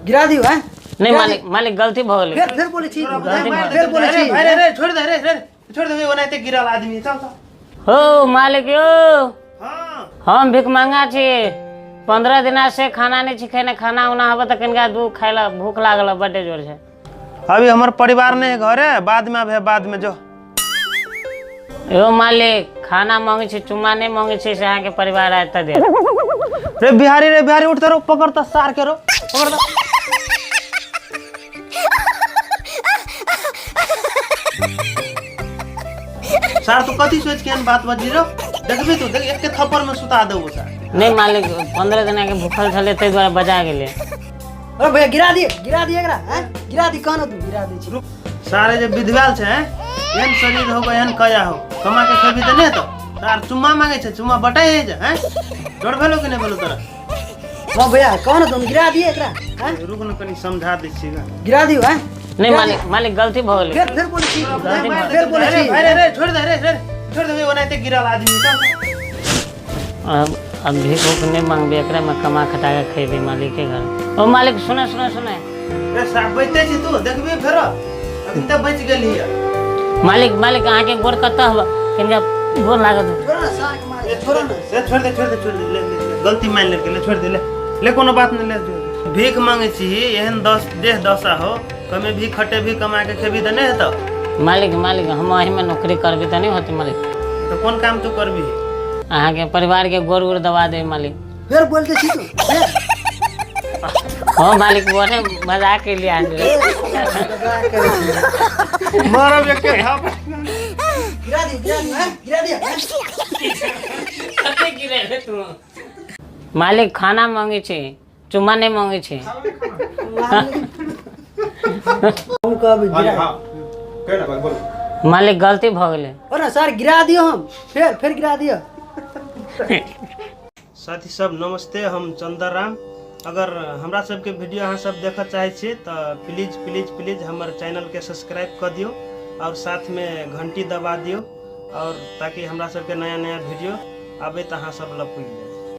गिरा दियो हैं। नहीं मालिक, मालिक गलती भ गेलै। फेर फेर बोलै छी, फेर बोलै छी। अरे रे छोड़ दे, रे रे छोड़ दे, ओनाहिते गिरल आदमी। चल चल। हो मालिक यो। हां, हम भीख मांगा छी, 15 दिना से खाना नहीं छी खेने, खाना उना हबे त कनिका दू खाइला भूख लागल बड्डे जोर से। अभी हमर परिवार नहीं घरे, बाद में आबे, बाद में जो। यो मालिक खाना मांगे छी, चुम्मा नहीं मांगे छी, से अहाँ के परिवार आयत त दे। रे बिहारी, रे बिहारी उठ रो, पकड़ त सार के रो, पकड़ त। सार तू कथी सोच के एहन बात बजी रो? देखबी तू, देख एक के थप्पड़ में सुता देबो सार। नहीं मालिक 15 दिना के भूखल छले तै दुआरे बजा गेलै। अरे भैया गिरा दिए, गिरा दिए एकरा हैं, गिरा दी कहनो तू, गिरा दी छी। सारे जे विधवाल छै, एहन शरीर हो एहन कया हो, कमा के खेबी त नहीं तो सार चुम्मा मांगे छै, चुम्मा बटाई है जे हैं। डर भेलो कि नहीं भेलो तोरा? हां भैया कहनो तुम गिरा दिए एकरा हैं। रुक न कनी समझा दै छी। गिरा दियो हैं। नहीं मालिक, मालिक गलती भ गेलै। फेर फेर बोलै छी, फेर बोलै छी। अरे रे छोड़ दे, रे रे छोड़ दे, ओनाहिते गिरल आदमी। चल। अब भीख उख नहीं मांगबे, एकरा में कमा खटा के खेबे मालिक के घर। ओ मालिक सुने सुने सुने। रे साहब बैठे छी तू, देखबी फेरो अखन त बच गेली है। मालिक मालिक अहाँ के गोर कतऽ हबे, कनिका गोर लागत। छोड़ो ना सार के मारे, छोड़ो ना। से छोड़ दे, छोड़ दे, छोड़ दे, ले ले, गलती मान ले, ले छोड़ दे, ले ले कोनो बात नहीं, ले भीख मांगे छी एहन दस देह दशा हो, कमे भी खटे भी कमा के खेबी त नहीं हेतौ। मालिक मालिक हम एही में नौकरी करबी त नहीं होती मालिक। तो कोन काम तू करबी? अहाँ के परिवार के गोर गोर दबा दे मालिक। फेर बोलते छी तू। हाँ मालिक बोले मजाक के लिए आने। मारब एक के थाप। गिरा दी, गिरा दी हैं, गिरा दिया। कते गिरे रे तू? मालिक खाना मांगे छी, चुम्मा नहीं मांगे छी। हम कहब गिरा। हां कहना बोल। मालिक गलती भ गेलै। अरे सर गिरा दियो हम, फेर फेर गिरा दियो। साथी सब नमस्ते, हम चंदर राम। अगर हमरा सबके वीडियो अहाँ सब देखऽ चाहै छी तऽ प्लीज प्लीज प्लीज हमर चैनल के सब्सक्राइब कऽ दियौ और साथ में घंटी दबा दियौ, और ताकि हमरा सबके नया नया वीडियो आबे तऽ अहाँ सब लग पुगि जाए।